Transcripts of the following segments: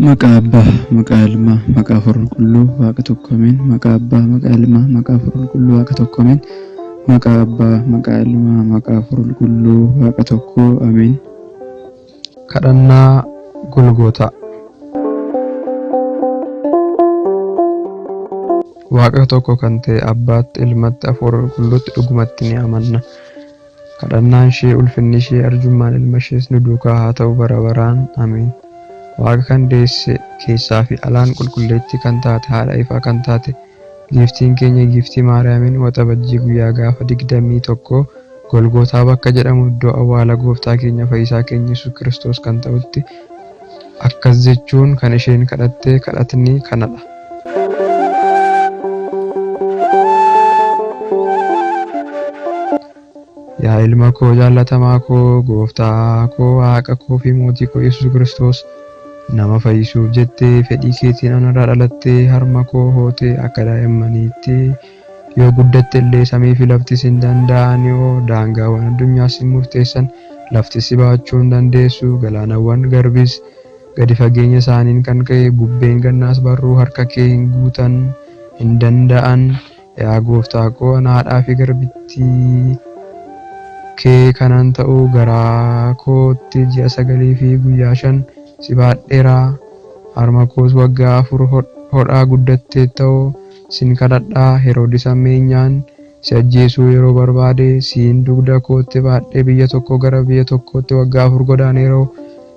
Maqaa Abbaa, maqaa Ilmaa, maqaa Hafuura Qulqulluu, Waaqa tokko ameen. Maqaa Abbaa, maqaa Ilmaa, maqaa Hafuura Qulqulluu, Waaqa tokko ameen. Maqaa Abbaa, maqaa Ilmaa, maqaa Hafuura Qulqulluu, Waaqa tokko ameen. Kadhannaa Golgootaa. Waaqa tokko kan ta'e Abbaatti, Ilmatti, Hafuura Qulqulluutti dhugumatti ni amanna. Kadhannaan ishee, ulfinni ishee, arjummaan ilma ishees nu duukaa haa ta'u bara baraan. Ameen. Waaqa kan deesse keessaa fi alaan qulqulleettii kan taate haadha ifaa kan taate giiftiin keenya giiftii Maariyaamiin Waxabajjii guyyaa gaafa 21 Golgootaa bakka jedhamu iddoo awwaala gooftaa keenya fayyisaa keenya Yesuus Kiristoos kan ta'utti akkas jechuun kan isheen kadhatte kadhatni kanadha. Yaa ilma koo jaallatamaa koo, gooftaa koo, Waaqa koo fi mootii koo Yesuus Kiristoos, nama fayyisuuf jettee fedhii keetiin anarraa dhalattee harma koo hootee akka daa'immaniitti yoo guddatte illee samii fi lafti sin danda'anioo daangaawwan addunyaas sin murteessan, lafti si baachuu hin dandeessu, galaanawwan garbis gadi fageenya isaaniin kan ka'e bubbeen gannaas barruu harka kee hin guutan hin danda'an. Yaa gooftaa koo ana haadhaa fi garbittii kee kanan ta'u garaa kootti ji'a sagalii fi guyyaa 5 si baadheera. Harma koos waggaa 4 hodhaa guddatteetta'oo sin kadhadha. Heroodis hammeenyaan si ajjeesuu yeroo barbaade siin dugda kootti baadhee biyya tokkoo gara biyya tokkootti waggaa 4 godaaneeroo.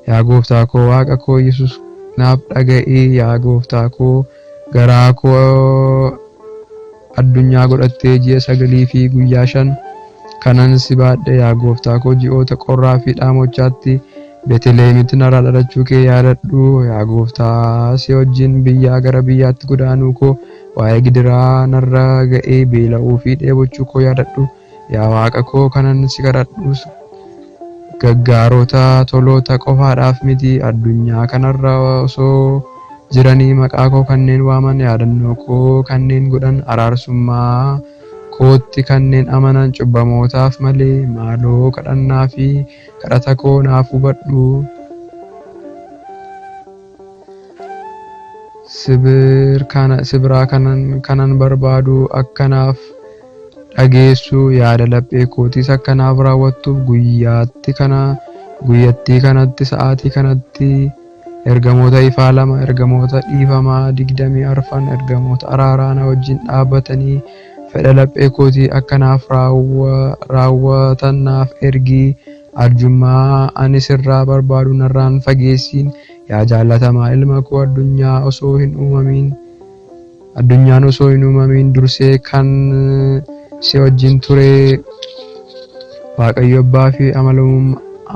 Yaa gooftaa koo Waaqa koo Yesuus naaf dhaga'i. Yaa gooftaa koo garaa koo addunyaa godhattee ji'a sagalii fi guyyaa 5 kanan si baadhe yaa gooftaa koo ji'oota qorraa fi dhaamochaatti Beeteliheemitti narraa dhalachuu kee yaadadhu. Yaa gooftaa si wajjin biyyaa gara biyyaatti godaanuu koo waa'ee gidiraa narra ga'ee beela'uu fi dheebochuu koo yaadadhu. Yaa Waaqa koo kanan si kadhadhus gaggaarota toloota qofaadhaaf miti addunyaa kanarra osoo jiranii maqaa koo kanneen waaman yaadannoo koo kanneen godhan araarsummaa kootti kanneen amanan cubbamootaaf malee maaloo kadhannaa fi kadhata koo naaf hubadhu. Si biraa kanan barbaadu akka naaf dhageessu yaada laphee kootiis akka naaf raawwattuuf guyyattii kanatti sa'aatii kanatti ergamoota ifaa 2 ergamoota dhiifamaa 24 ergamoota araaraa na wajjin dhaabbatanii fedha laphee kootii akka naaf raawwatan naaf ergi. Arjummaa ani sirraa barbaadu narraan fageessiin. Yaa jaallatamaa ilma koo addunyaa osoo hin uumamiin addunyaan osoo hin uumamiin dursee kan si wajjin ture Waaqayyo Abbaa fi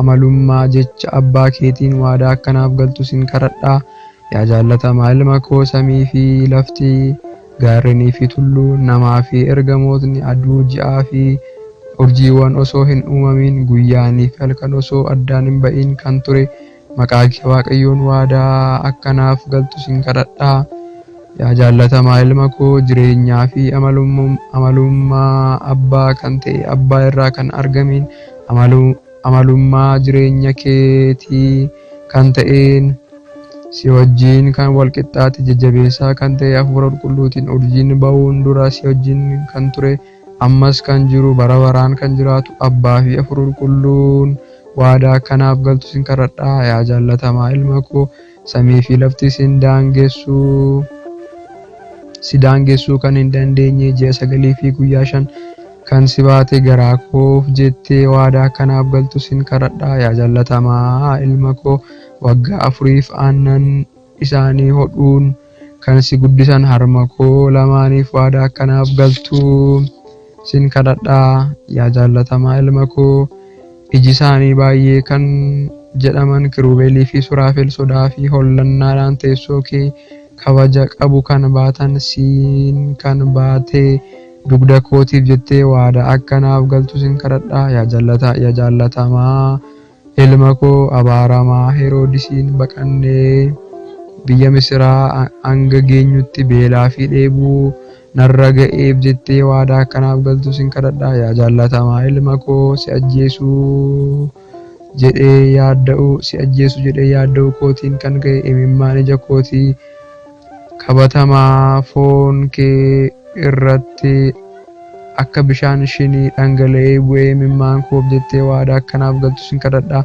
amalummaa jecha Abbaa keetiin waadaa akka naaf galtu sin kadhadha. Yaa jaallatamaa ilma koo samii fi lafti, gaarrenii fi tulluun, namaa fi ergamootni, aduu, ji'aa fi urjiiwwan osoo hin uumamiin, guyyaanii fi halkan osoo addaan hin ba'iin kan ture Maqaa kee Waaqayyoon waadaa akka naaf galtu sin kadhadha. Yaa jaallatamaa ilma koo jireenyaa fi amalummaa abbaa kan ta'e abbaa irraa kan argameen amalummaa jireenya keetii kan ta'een si wajjin kan wal qixxaate jajjabeessaa kan ta'e hafuura qulqulluutiin urjiin ba'uun dura si wajjin kan ture ammas kan jiru bara baraan kan jiraatu abbaa fi hafuura qulqulluun waadaa akka naaf galtu sin kadhadha. Yaa jaallatamaa ilma koo samii fi lafti sin daangessu si daangessuu kan hin dandeenye ji'a sagalii fi guyyaa 5 kan si baate garaa koof jettee waadaa akka naaf galtu sin kadhadha. Yaa jaallatamaa ilma koo waggaa afuriif aannan isaanii hodhuun kan si guddisan harma koo lamaaniif waadaa akka naaf galtu sin kadhadha. Yaa jaallatamaa ilma koo iji isaanii baay'ee kan jedhaman kiruubelii fi suraafel sodaa fi hollannaadhaan teessoo kee kabaja qabu kan baatan siin kan baate dugda kootiif jettee waadaa akka naaf galtu sin kadhadha. Yaa jaallatamaa ilma koo abaaramaa Heroodisiin baqannee biyya Misiraa hanga geenyutti beelaa fi dheebuu narra ga'eef jettee waadaa akka naaf galtu sin kadhadha. Yaa jaallatamaa ilma koo si ajjeesuu jedhee yaadda'uu si ajjeesu jedhee yaadda'uu kootiin kan ka'e imimmaan ija kootii qabatamaa foon kee irratti akka bishaan shinii dhangala'ee bu'ee imimmaan koof jettee waadaa akkanaaf galtu sin kadhadha.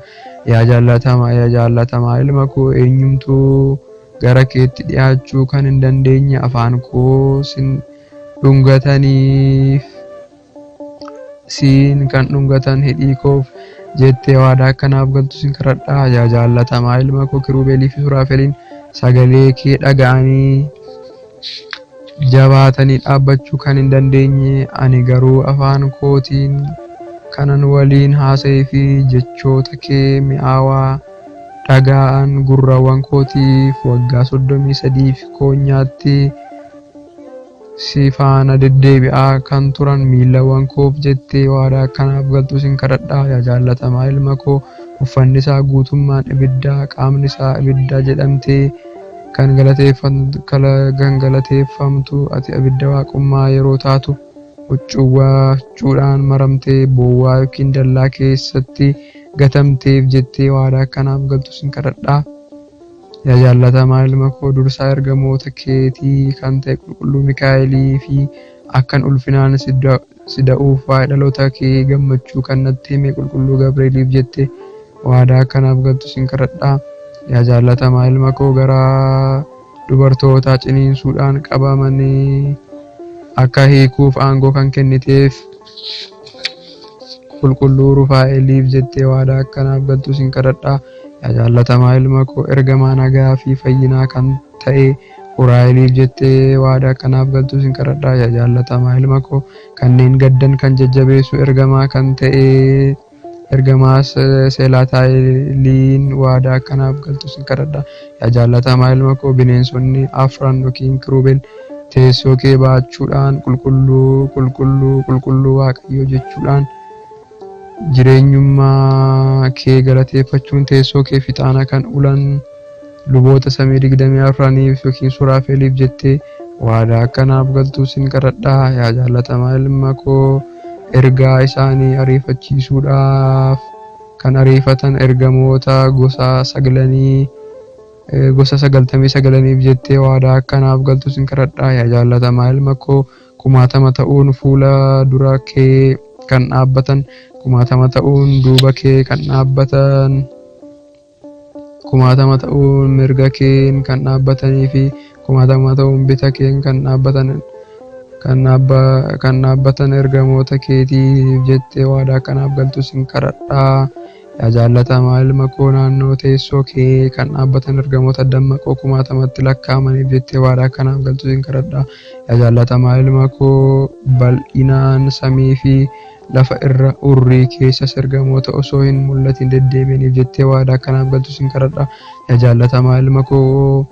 Yaa jaallatamaa, yaa jaallatamaa ilma koo, eenyumtuu gara keetti dhiyaachuu kan hin dandeenye afaan koo sin dhungataniif siin kan dhungatan hidhii koof jettee waadaa akkanaaf galtu sin kadhadha. Yaa jaallatamaa ilma koo, Kiruubeelii fi Suraafeliin sagalee kee dhaga'anii jabaatanii dhaabbachuu kan hin dandeenye, ani garuu afaan kootiin kanan waliin haasa'ee fi jechoota kee mi'aawaa dhaga'an gurrawwan kootiif waggaa 33f koonyaatti si faana deddeebi'aa kan turan miillawwan koof jettee waadaa akkanaaf galtu sin kadhadha. Yaa jaallatamaa ilma koo, uffanni isaa guutummaan ibiddaa, qaamni isaa ibidda jedhamtee kan galateeffamtu ati abidda waaqummaa yeroo taatu huccuudhaan maramtee bowwaa yookiin dallaa keessatti gatamteef jettee waadaa akkanaaf galtu sin kadhadha. Yaa jaallatamaa ilma koo, dursaa ergamoota keetii kan ta'e qulqulluu Mikaa'elii fi akkan ulfinaan si da'uuf waa'ee dhaloota kee gammachuu kan natti hime qulqulluu Gabreeliif jettee waadaa akkanaaf galtu sin kadhadha. Yaa jaallatamaa ilma koo, garaa dubartootaa ciniinsuudhaan qabamanii akka hiikuuf aangoo kan kenniteef qulqulluu Rufaa'eliif jettee waadaa akkanaaf galtu sin kadhadha. Yaa jaallatamaa ilma koo, ergamaa nagaa fi fayyinaa kan ta'e Uraa'eliif jettee waadaa akkanaaf galtu sin kadhadha. Yaa jaallatamaa ilma koo, kanneen gaddan kan jajjabeessu ergamaa kan ta'e ergamaa Seelaataayiliin waadaa akkanaaf galtu sin kadhadha. Yaa jaallatamaa ilma koo, bineensonni afran yookiin Kiruubel teessoo kee baachuudhaan qulqulluu, qulqulluu, qulqulluu Waaqayyoo jechuudhaan jireenyummaa kee galateeffachuun teessoo kee fixaana kan ulan luboota samii 24niif yookiin Suraafeliif jettee waadaa akkanaaf galtu sin kadhadha. Yaa jaallatamaa ilma koo, ergaa isaanii ariifachiisuudhaaf kan ariifatan ergamoota gosa saglanii gosa 99niif jettee waadaa akkanaaf galtu sin kadhadha. Yaa jaallatamaa ilma koo, kumaatama ta'uun fuula dura kee kan dhaabbatan, kumaatama ta'uun duuba kee kan dhaabbatan, kumaatama ta'uun mirga keen kan dhaabbatanii fi kumaatama ta'uun bita keen kan dhaabbatan kan dhaabbatan ergamoota keetiif jettee waadaa akkanaaf galtu sin kadhadha. Yaa jaallatamaa ilma koo, naannoo teessoo kee kan dhaabbatan ergamoota dammaqoo kumaatamatti lakkaa'amaniif jettee waadaa akkanaaf galtu sin kadhadha. Yaa jaallatamaa ilma koo, bal'inaan samii fi lafa irra urrii keessas ergamoota osoo hin mul'atin deddeebi'aniif jettee waadaa akkanaaf galtu sin kadhadha. Yaa jaallatamaa ilma koo,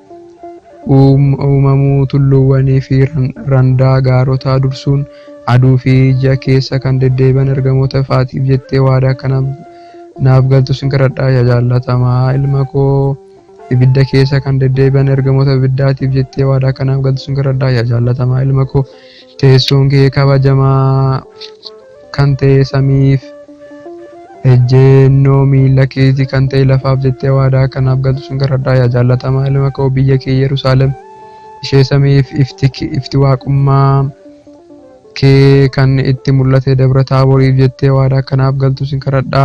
uumamuu tulluuwwanii fi randaa gaarotaa dursuun aduu fi ji'a keessa kan deddeebi'an ergamoota ifaatiif jettee waadaa akkanaaf naaf galtu sin kadhadha. Yaa jaallatamaa ilma koo, ibidda keessa kan deddeebi'an ergamoota ibiddaatiif jettee waadaa akkanaaf galtu sin kadhadha. Yaa jaallatamaa ilma koo, teessoon kee kabajamaa kan ta'e samiif, ejjennoo miilla keetii kan ta'e lafaaf jettee waadaa akkanaaf galtu sin kadhadha. Yaa jaallatamaa ilma koo, biyya kee Yerusaalem ishee samiif ifti waaqummaa kee kan itti mul'ate Dabra Taaboriif jettee waadaa akkanaaf galtu sin kadhadha.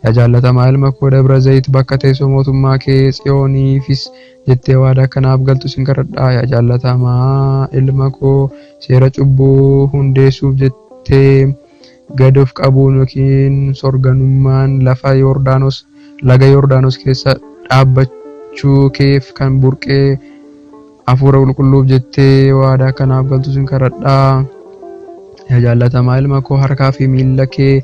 Yaa jaallatamaa ilma koo, Dabra Zayit bakka teessoo mootummaa kee Tsiyooniifis jettee waadaa akkanaaf galtu sin kadhadha. Yaa jaallatamaa ilma koo, seera cubbuu hundeessuuf jettee gad of qabuun yookiin sorganummaan lafa Yordaanos laga Yordaanos keessa dhaabbachuu keef kan burqee hafuura qulqulluuf jettee waadaa akkanaaf galtu sin kadhadha. Yaa jaallatamaa ilma koo, harkaa fi miilla kee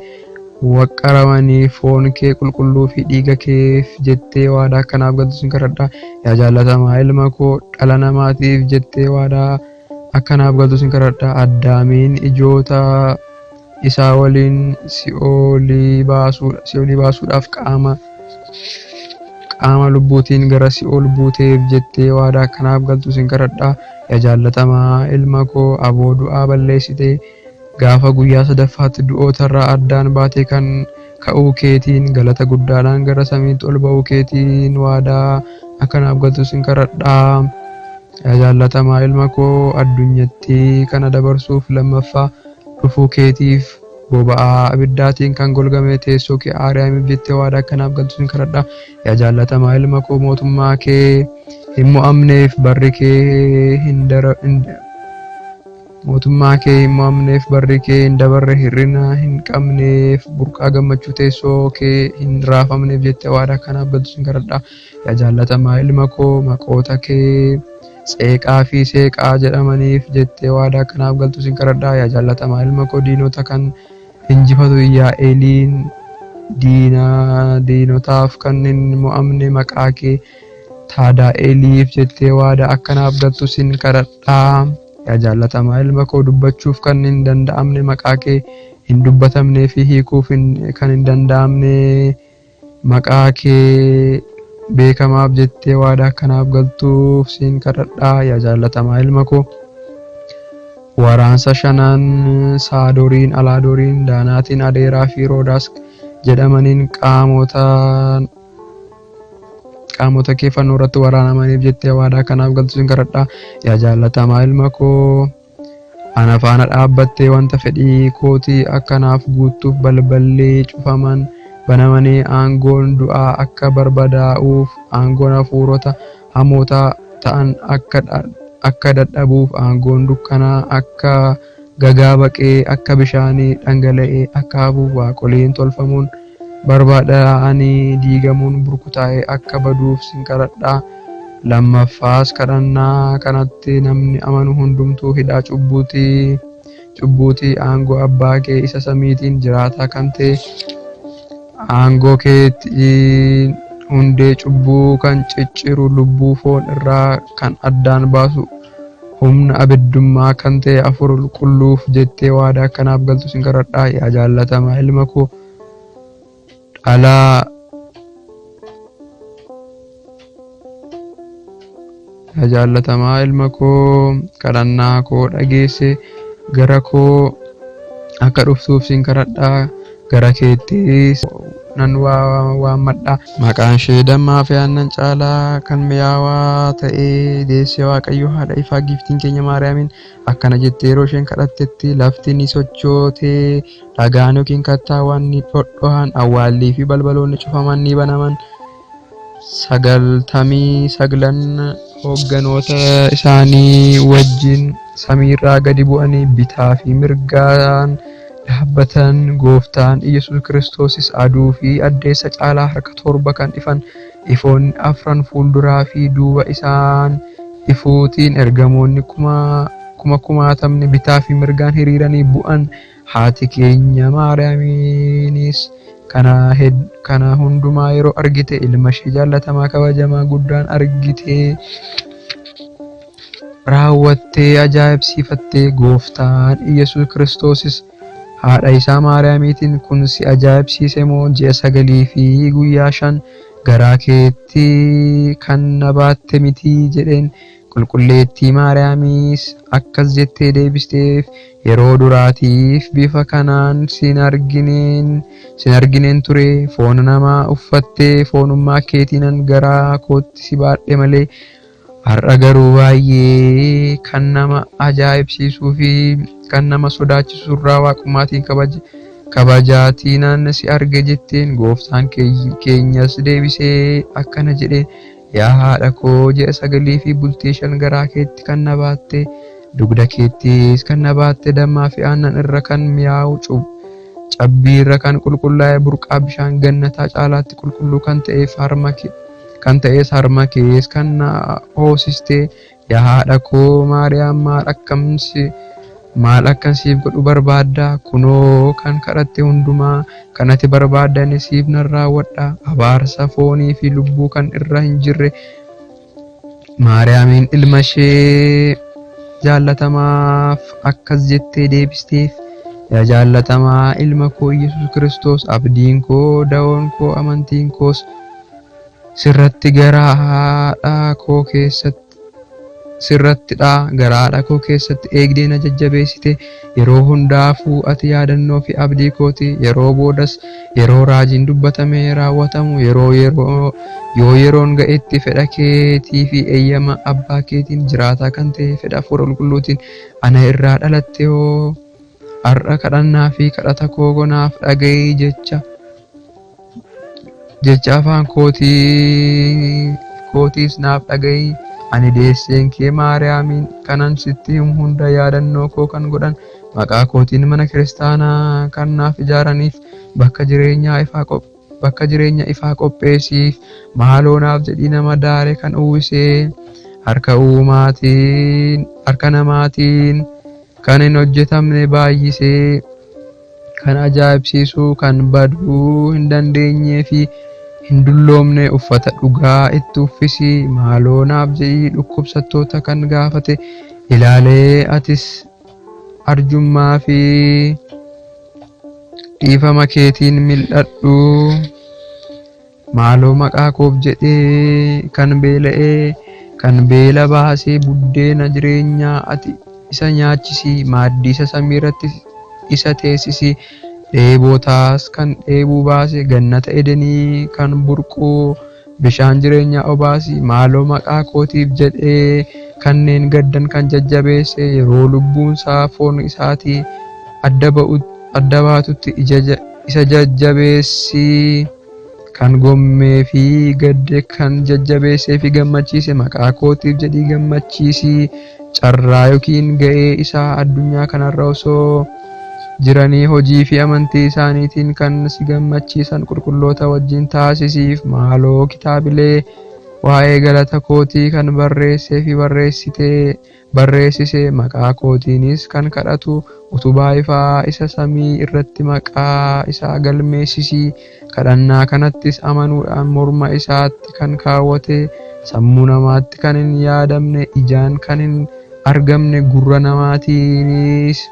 waqqaramanii foon kee qulqulluu fi dhiiga keef jettee waadaa akkanaaf galtu sin kadhadha. Yaa jaallatamaa ilma koo, dhala namaatiif jettee waadaa akkanaaf galtu sin kadhadha. Addaamiin ijoota isaa waliin si'oolii baasuudhaaf qaama lubbuutiin gara si'ool buuteef jettee waadaa akkanaaf galtu sin kadhadha. Yaa jaallatamaa ilma koo, aboo du'aa balleessitee gaafa guyyaa sadaffaatti du'ootarraa addaan baatee kan ka'uu keetiin galata guddaadhaan gara samiitti ol ba'uu keetiin waadaa akka naaf galtu sin kadhadhaa. Yaa jaallatamaa ilma koo addunyatti kana dabarsuuf lammaffaa dhufuu keetiif boba'aa abiddaatiin kan golgame teessoo kee Aariyaamiif jettee waadaa akka naaf galtu sin kadhadha. Yaa jaallatamaa ilma koo mootummaa kee hin mo'amneef barri kee hin dara mootummaa kee hin mo'amneef barri kee hin dabarre hir'ina hin qabneef burqaa gammachuu teessoo kee hin raafamneef jettee waadaa akka naaf galtu sin kadhadha. Yaa jaallatamaa ilma koo maqoota kee seeqaa fi seeqaa jedhamaniif jettee waadaa akka naaf galtu sin kadhadha. Yaa jaallatamaa ilma koo diinota kan injifatu Iyyaa'eliin diina diinotaaf kan hin mo'amne maqaa kee Taadaa'eliif jettee waadaa akka naaf galtu sin kadhadha. Yaa jaallatamaa ilma koo dubbachuuf kan hin danda'amne maqaa kee hin dubbatamnee fi hiikuuf kan hin danda'amne maqaa kee beekamaaf jettee waadaa akka naaf galtuuf sin kadhadha. Yaa jaallatamaa ilma koo waraansa shanan Saadoriin, Alaadoriin, Daanaatiin, Adeeraa fi Roodaas jedhamaniin qaamota kee fannoo irratti waraanamaniif jettee waadaa akka naaf galtu sin kadhadha. Yaa jaallatamaa ilma koo ana faana dhaabbattee wanta fedhii kootii akka naaf guuttuuf balballi cufaman banamanii aangoon du'aa akka barbadaa'uuf aangoon hafuurota hamoota ta'an akka dadhabuuf aangoon dukkanaa akka gagaa baqee akka bishaanii dhangala'ee akka hafuuf waaqoliin tolfamuun barbaada'anii diigamuun burkutaa'ee akka baduuf sin kadhadha. Lammaffaas kadhannaa kanatti namni amanu hundumtuu hidhaa cubbuutii aangoo abbaa kee isa samiitiin jiraataa kan ta'e aangoo keetiin hundee cubbuu kan cicciru lubbuu foon irraa kan addaan baasu humna abiddummaa kan ta'e hafuura qulqulluuf jettee waadaa akka naaf galtu sin kadhadha. Yaa jaallatamaa ilma koo dhalaa Yaa jaallatamaa ilma koo kadhannaa koo dhageesse gara koo akka dhuftuuf sin kadhadha. Gara keettis nan waammadha. Maqaan ishee dammaa fi aannan caalaa kan mi'aawaa ta'e deesse Waaqayyo haadha ifaa giiftiin keenya Maariyaamiin akkana jettee yeroo isheen kadhattetti lafti ni sochootee dhagaan yookiin kattaawwan ni dhodho'an awwaallii fi balbaloonni cufaman ni banaman. 99 hoogganoota isaanii wajjin samiirraa gadi bu'anii bitaa fi mirgaan dhaabbatan. Gooftaan Iyyasuus Kiristoosis aduu fi addeessa caalaa harka torba kan ifan ifoonni afran fuulduraa fi duuba isaan ifuutiin ergamoonni kuma kumaatamni bitaa fi mirgaan hiriiranii bu'an. Haati keenya Maariyaamiinis kana hundumaa yeroo argite ilma ishee jaallatamaa kabajamaa guddaan argite raawwattee ajaa'ibsiifatte. Gooftaan Iyyasuus Kiristoosis haadha isaa Maariyaamiitiin kun si ajaa'ibsiise moo ji'a 9 fi guyyaa 5 garaa keetti kan na baatte mitii jedheen. Qulqulleettii Maariyaamis akkas jettee deebisteef, yeroo duraatiif bifa kanaan sin argineen ture. Foon namaa uffattee foonummaa keetiinan garaa kootti si baadhe malee har'a garuu baay'ee kan nama ajaa'ibsiisuu fi kan nama sodaachisu irraa waaqummaatiin kabajaatiinan si arge jetteen. Gooftaan keenyas deebisee akkana jedheen, yaa haadha koo ji'a 9 fi bultii 5 garaa keetti kan na baatte dugda keettis kan na baatte dammaa fi aannan irra kan mi'aawu cabbii irra kan qulqullaa'e burqaa bishaan gannataa caalaatti qulqulluu kan ta'eef harma kan ta'es harma kees kan na hoosiste yaa haadha koo Maariyaam maal akkan siif godhu barbaadda? Kunoo kan kadhatte hundumaa kan ati barbaadde ani siif nan raawwadha. Abaarsa foonii fi lubbuu kan irra hin jirre Maariyaamiin ilma ishee jaallatamaaf akkas jettee deebisteef, yaa jaallatamaa ilma koo Iyyasuus Kiristoos abdiin koo da'oon koo amantiin koos sirratti garaa haadha koo keessatti sirrattidha. Garaa haadha koo keessatti eegdee na jajjabeessite. Yeroo hundaafuu ati yaadannoo fi abdii kooti. Yeroo boodas yeroo raajiin dubbatamee raawwatamu yeroo yeroo yoo yeroon ga'etti fedha keetii fi eeyyama abbaa keetiin jiraataa kan ta'e fedha Hafuura Qulqulluutiin ana irraa dhalatte hoo har'a kadhannaa fi kadhata koo gonaaf dhaga'i jecha jecha afaan kootiis naaf dhaga'i. Ani deesseen kee Maariyaamiin kanan sitti himu hunda yaadannoo koo kan godhan maqaa kootiin mana kiristaanaa kan naaf ijaaraniif bakka jireenya ifaa qopheessiif. Maaloo naaf jedhii nama daare kan uwwisee harka uumaatiin harka namaatiin kan hin hojjetamne baay'isee kan ajaa'ibsiisu kan baduu hin dandeenyee fi hin dulloomne uffata dhugaa itti uffisi. Maaloo naaf jedhii dhukkubsattoota kan gaafate ilaalee atis arjummaa fi dhiifama keetiin mil'adhu. Maaloo maqaa koof jedhee kan beela'ee kan beela baasee buddeena jireenyaa ati isa nyaachisi. Maaddii isa samii irratti isa teessisi. Dheebotaas kan dheebuu baase gannata edenii kan burquu bishaan jireenyaa obaasi. Maaloo maqaa kootiif jedhee kanneen gaddan kan jajjabeesse yeroo lubbuunsaa foon isaatii adda baatutti isa jajjabeessi. Kan gommee fi gadde kan jajjabeessee fi gammachiise maqaa kootiif jedhii gammachiisi. Carraa yookiin ga'ee isaa addunyaa kanarra osoo jiranii hojii fi amantii isaaniitiin kan si gammachiisan qulqulloota wajjin taasisiif. Maaloo kitaabilee waa'ee galata kootii kan barreessee fi barreessise maqaa kootiinis kan kadhatu utubaa ifaa isa samii irratti maqaa isaa galmeessisi. Kadhannaa kanattis amanuudhaan morma isaatti kan kaawwate sammuu namaatti kan hin yaadamne ijaan kan hin argamne gurra namaatiinis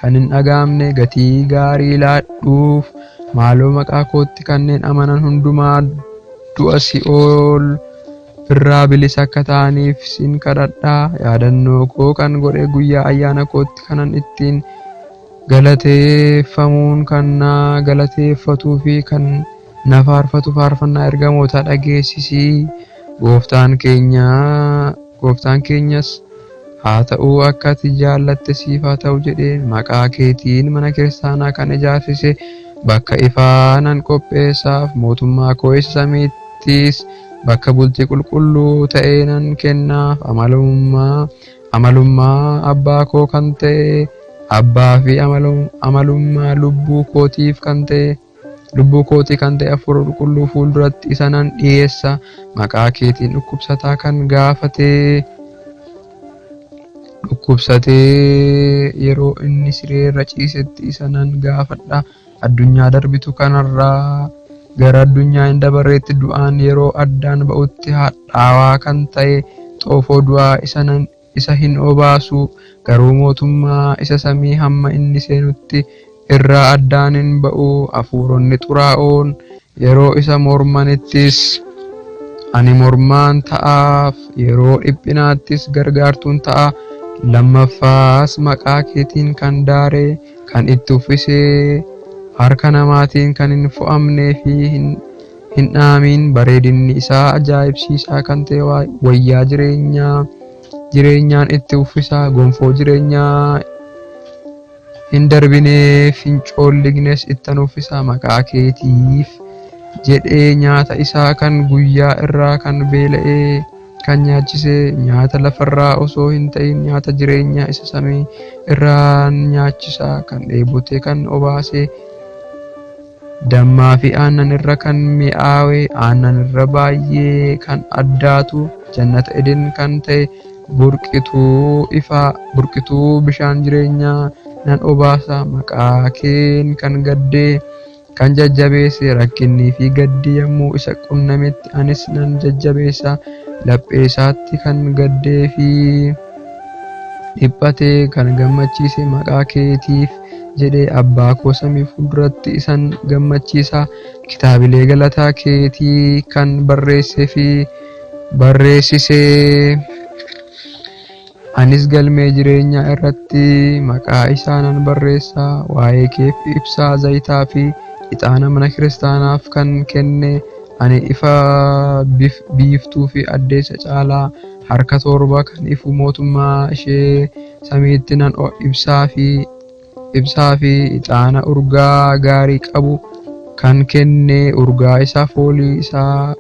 kan hin dhaga'amne gatii gaarii laadhuuf. Maaloo maqaa kootti kanneen amanan hundumaa du'a si'ool irraa bilisa akka ta'aniif sin kadhadhaa. Yaadannoo koo kan godhe guyyaa ayyaana kootti kanan ittiin galateeffamuun kan na galateeffatuu fi kan na faarfatu faarfannaa ergamootaa dhageessisi. Gooftaan keenyas haa ta'u akka ati jaallatte siif haa ta'u jedhee maqaa keetiin mana kiristaanaa kan ijaarsise bakka ifaa nan qopheessaaf. Mootummaa koo isa samiittis bakka bultii qulqulluu ta'e nan kennaaf. Amalummaa abbaa koo kan ta'e abbaa fi amalummaa lubbuu kootiif kan ta'e lubbuu kootii kan ta'e Hafuura Qulqulluu fuulduratti isa nan dhiyeessa. Maqaa keetiin dhukkubsataa kan gaafatee dhukkubsatee yeroo inni siree irra ciisetti isa nan gaafadha. Addunyaa darbitu kanarraa gara addunyaa hin dabarreetti du'aan yeroo addaan ba'utti hadhaawaa kan ta'e xoofoo du'aa isa hin obaasu, garuu mootummaa isa samii hamma inni seenutti irraa addaan hin ba'u. Hafuuronni xuraa'oon yeroo isa mormanittis ani mormaan ta'aaf, yeroo dhiphinaattis gargaartuun ta'a. Lammaffaas maqaa keetiin kan daare kan itti uffisee harka namaatiin kan hin fo'amnee fi hin dhaamin bareedinni isaa ajaa'ibsiisaa kan ta'e wayyaa jireenyaan itti uffisaa. Gonfoo jireenyaa hin darbineef hin coollignes ittan uffisa. Maqaa keetiif jedhee nyaata isaa kan guyyaa irraa kan beela'ee kan nyaachise nyaata lafarraa osoo hin ta'in nyaata jireenyaa isa samii irraan nyaachisa. Kan dheebote kan obaase dammaa fi aannan irra kan mi'aawe aannan irra baay'ee kan addaatu jannata Eden kan ta'e burqituu ifaa burqituu bishaan jireenyaa nan obaasa. Maqaa keen kan gaddee kan jajjabeesse rakkinnii fi gaddi yommuu isa qunnametti anis nan jajjabeessa. Laphee isaatti kan gaddee fi dhiphate kan gammachiise maqaa keetiif jedhee abbaa koo samii fuulduratti isan gammachiisa. Kitaabilee galataa keetii kan barreessee fi barreessisee Anis galmee jireenyaa irratti maqaa isaa nan barreessa. Waa'ee keef ibsaa zayitaa fi ixaana mana kiristaanaaf kan kenne ani ifa biiftuu fi addeessa caalaa harka 7 kan ifu mootummaa ishee samiitti nan ibsaa fi ixaana urgaa gaarii qabu kan kenne urgaa isaa foolii isaa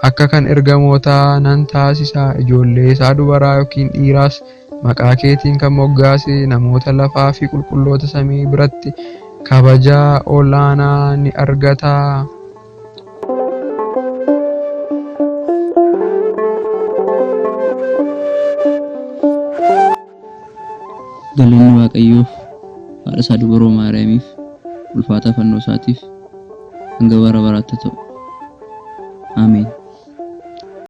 akka kan ergamootaa nan taasisa. Ijoollee isaa dubaraa yookiin dhiiraas maqaa keetiin kan moggaase namoota lafaa fi qulqulloota samii biratti kabaja olaanaa ni argata. Galanni Waaqayyoof, haadha isaa Dubroo Maariyaamiif, ulfaataa fannoo isaatiif hanga bara baraatti ta'u. Ameen.